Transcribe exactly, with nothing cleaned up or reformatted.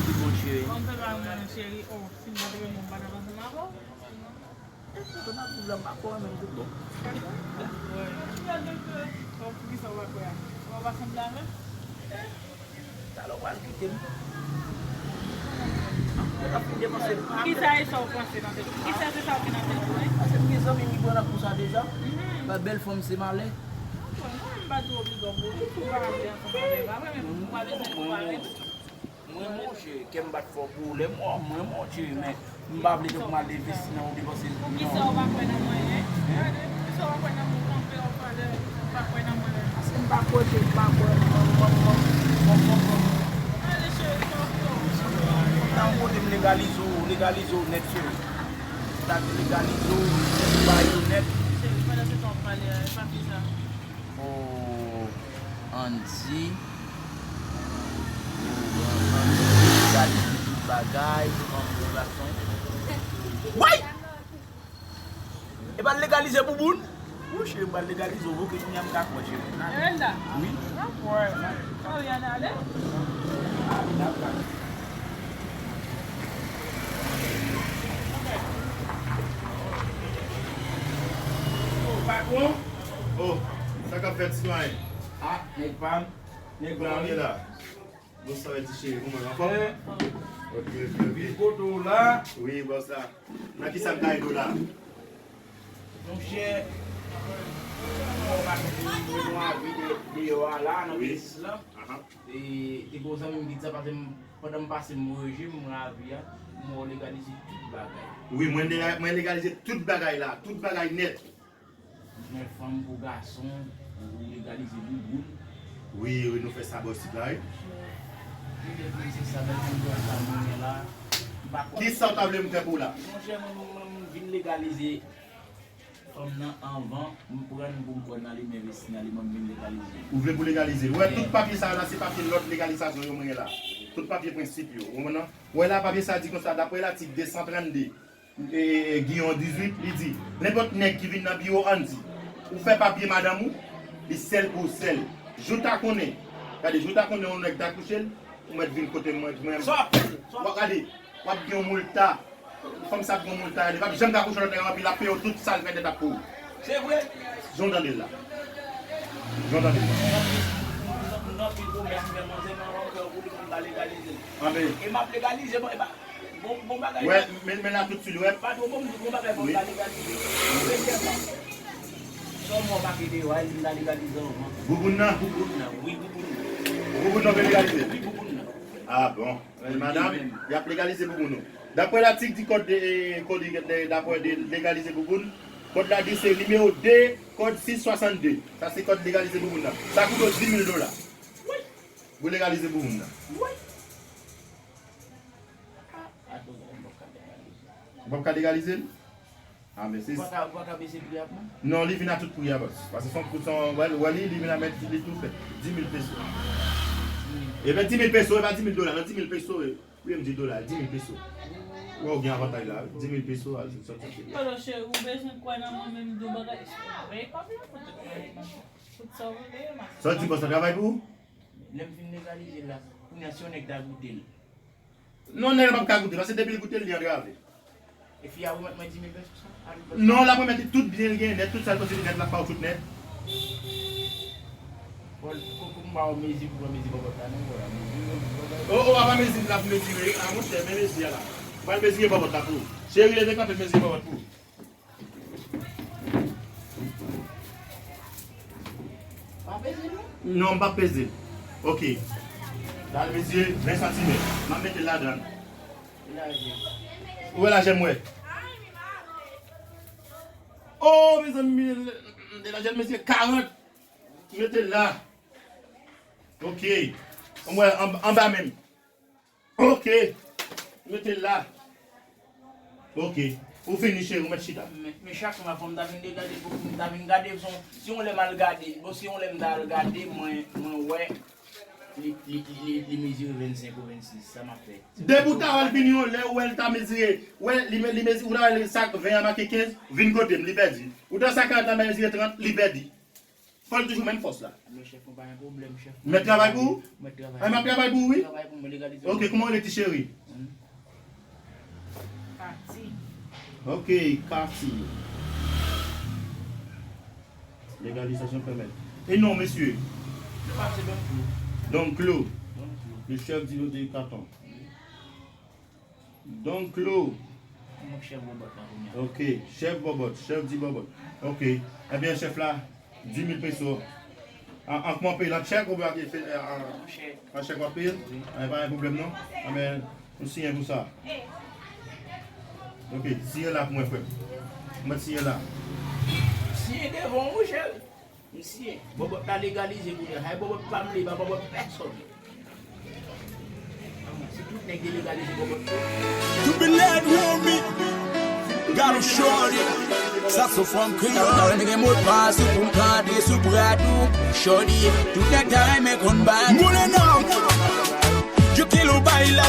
Bon, cheri. Bon, se pa mwen, cheri. Oh, si m pa te renmen w, m pa t ap ansanm avè w. Epi, m ap viv la, m pa kwè menm tout bon. Wè. Bon, poukisa w pa kwè a? Ou pa sanble avè m? Talè w pral kite m. Mwen ap fin depanse m. Kisa e sa w panse nan tèt ou? Kisa se sa w gen nan tèt ou, wi? Paske m gen zanmi m ki pran nan kou sa deja. Mhm. Ba bèl fanm se malè. Mwen menm m pa di w obligaman pou ou pa rete ansanm avè m. Apre menm, ou pa bezwen konpare. Mwen, monchè, kè m bat fò pou ou. Lè m wè w, mwen, monchè, men m pa vle tankou m al leve sinon ou depanse. Poukisa ou pa kwè nan mwen, en? Poukisa ou pa kwè nan mwen? Ou kanpe, ou pale, ou pa kwè nan mwen. Paske m pa kwè ke m pa kwè nan mwen, mwen, mwen, mwen, mwen, mwen. Ale, cheri, pa kwè w. Nan yon kote m legalize w, legalize w nèt, cheri. Sa te legalize w, nèt, bay ou nèt. Cheri, pandan se tan w ap pale a, e pa fè sa. Oh, Andy. Oh, Andy legalize tout bagay, ann, gason. Way! E pa l legalize bouboun? Wi, cheri, m pral legalize w, oke, kounye a m ka kwè, cheri. Rela. Wi. N ap wè. Sa w y ale? Patwon? Oh, sa k ap fèt, sitwayen? Ah, nèg pa m. Nèg pa m. Kòman w ye la? Bonswa, ti cheri, kòman w anfòm? Eh. Ok, ok, ok. Vin kote w la. Wi, bòs la. Nan kisa m ka ede w la? Monchè, mwen pa t vin mwen anvi de, deyò a la, nan wi. Biznis lan. Ahan. E, te gen yon zanmi m ki di sa, paske m, pandan m pase m reje m ravi a, m wè w legalize tout bagay. Wi, mwen de-, mwen legalize tout bagay la, tout bagay nèt. Mwen fanm pou gason, ou legalize bouboun. Wi, wi, nou fè sa bò isit la, wi. Petèt mwen se sa, bèl fanm pou sa mwen la. M pa kwè. Kisa w ta vle m fè pou w la? Monchè, mwen, mwen, mwen vin legalize fanm nan anvan, m pran l pou m kwè nan li, m envesti nan li, mwen m vin legalize. Ou vle pou legalize l? Wè, tout papye sa yo la, se papye lòd legalizasyon yo mwen gen la. Tout papye prensip yo, ou konprann nan? Wè la, papye sa di konsa, daprè latik de san trannde, e, e, Giyon dizuit, li di, nenpòt nèg ki vin nan biwo Andy, ou fè papye madanm ou, li sèl pou ou sèl. Jou ta konnen, gade, jou ta konnen yon nèg ta kouche l, ou mèt vin kote mwen, mwen. Sa w ap fè l? W ap gade, w ap gen yon moulta. Fanm sa ap gen yon moulta, li p ap janm ka kouche lòt nèg anpi, l ap peye w tout sa l fè nèt ap pou ou. Se vre? Jan w tande l la. Jan w tande l la. Anben. E m ap legalize, bon, e pa, bon, bon bagay. Wè, men, men la tout suit, wè. Patwon, bon, bon bagay, bon, wi. Sa w mò pa kite yo, al vin la legalize anvan. Bouboun nan? Bouboun nan, wi, bouboun nan. Bouboun nan vle legalize? Wi, bouboun nan. Ah bon. Wi, madanm, y ap legalize bouboun ou. Daprè latik di kòd de, kòd de, daprè de legalize bouboun, kòd la di se nimewo de, kòd sis swasannde. Sa se kòd legalize bouboun nan. Sa koute w di mil dola. Wi. Pou legalize bouboun nan. Wi. Ou p ap ka legalize l? Ah, men se... Ou pa ka, ou pa ka bese pri a pou mwen? Non, li vin a tout pri a, bòs. Paske se yon, se yon, wè, wè li, li vin a mèt, li tou fèt. Dis mil peso. Ebyen, dis mil peso, e pa dis mil dola, non, dis mil peso, e. Wi, m di dola, dis mil peso. Wè, ou gen avantaj la, wi. Dis mil peso, a, se sòti. Pardon, cheri, ou bezwen kwè nan mwen menm, di yon bagay. Veye kòb la, kote, kote sa ou vle, mas. Sa w di, bòs la travay pou ou? Lè m fin legalize l la, kounye a, si yon nèg ta goute l. Non, nèg la p ap ka goute, paske depi l goute l, li antrave. E fi a remèt mwen dis mil pesos sa? Non, l ap remèt li tout byen l genyen nèt, tout sa l posede nèt, l ap ba w tout nèt. Bon, kou, kou m ba w mezi pou pran mezi bòbòt la, non, bò la, mezi, mezi bòbòt. O, o, apa mezi l ap mezire, a, monchè, men mezi a la. Ou pral mezire bòbòt la pou ou. Cheri, leve kanpe, mezire bòbòt pou ou. Pa peze l, non? Non, m p ap peze l. Ok. L al mezire ven santimèt. M ap mete l ladan l. Ou wè lajè m wè? Oh, mezanmi, lajè l mezire karant. Mete l la. Ok. M wè anba, anba menm. Ok. Mete l la. Ok. Ou fini, cheri, ou mèt chita. Men, men chak mwa, fò m ta vin gade, fò m ta vin gade, si yon, si yon lè m al gade, bon, si yon lè m ta al gade, mwen, mwen wè, li, li, li, li, li mezire vennsenk ou vennsis, sa m ap fè. Depi w ta wè l vini yon lè, ou wè l ta mezire, wè, li, li mezi-, ou ta wè l sak ven an make kenz, vin kote m, li pèdi. Ou ta sak karant la mezire trant, li pèdi. Fò l toujou menm fòs la. Men chèf, mwen pa gen pwoblèm, chèf. Mèt travay pou ou? Mèt travay. Ay, m ap travay pou ou, wi. Travay pou mwen, legalize. Ok, kòman w rele, ti cheri? Kati. Ok, Kati. Légalisation permet. E non, mesye? Li pa se Don Clou. Don Clou. Don Clou. Le chef du, du canton. Don Clou. Mwen chèf Bòbòt la kounye a. Ok, chèf Bòbòt, chèf di Bòbòt. Ok. Ebyen, chèf la, dis mil peso. An, an kòman w ap peye l, an chèk oubyen an, an, an chèk w ap peye l? Wi. An, pa gen pwoblèm non. Anben, nou siyen pou sa. Ok, siyen la pou mwen, frè m. Mwen siyen la. Siyen devan w, wi, cheri. M siyen. Bòbòt la legalize kounye a. Ay, Bòbòt pa m li, pa Bòbòt pèsòn. Si tout nèg te legalize Bòbòt tou. You been let with me. Got a shorty. Sa se fanm kreyòl. Mwen gen modpas ou pou m ka antre sou brad ou. Shorty, tout nèg ta renmen konn bad. Moulen nan. Yo kilo bay la.